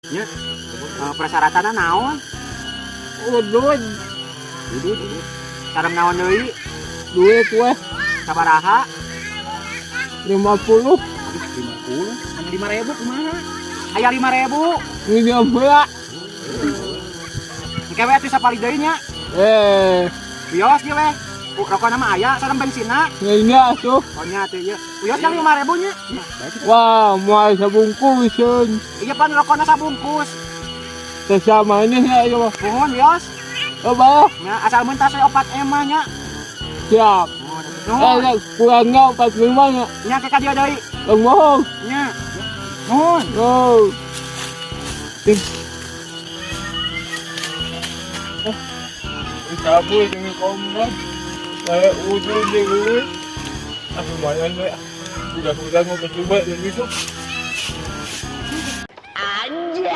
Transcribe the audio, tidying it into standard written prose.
Nya. Persyaratanna naon? Udud. Udud. Sareng naon deui? Duit weh. Sabaraha? 50. 50. Anu 5.000 kumaha? Aya 5.000. Ini apa? Engke we atuh sapali deui nya. Eh, Wios ge we. Rokona mah aya sareng bensinna. Ini atuh. Oh nya atuh ieu. Wios kan 5.000 nya. Wah, mau sabungkusan. Iya pan rokona sabungkus. Sesama ini ya, iya mah. Nuhun wios. Oh, bayar. Nya asal mentas we 4 M mah nya. Siap. Nuhun. Eh, kurangnya 45 nya. Nya ke ka dieu deui. Tong bohong. Nya. Nuhun. Oh. Cabut dengan kompas. Kayak ujung di gue. Ah, lumayan deh. Udah-udah mau kecoba dan besok.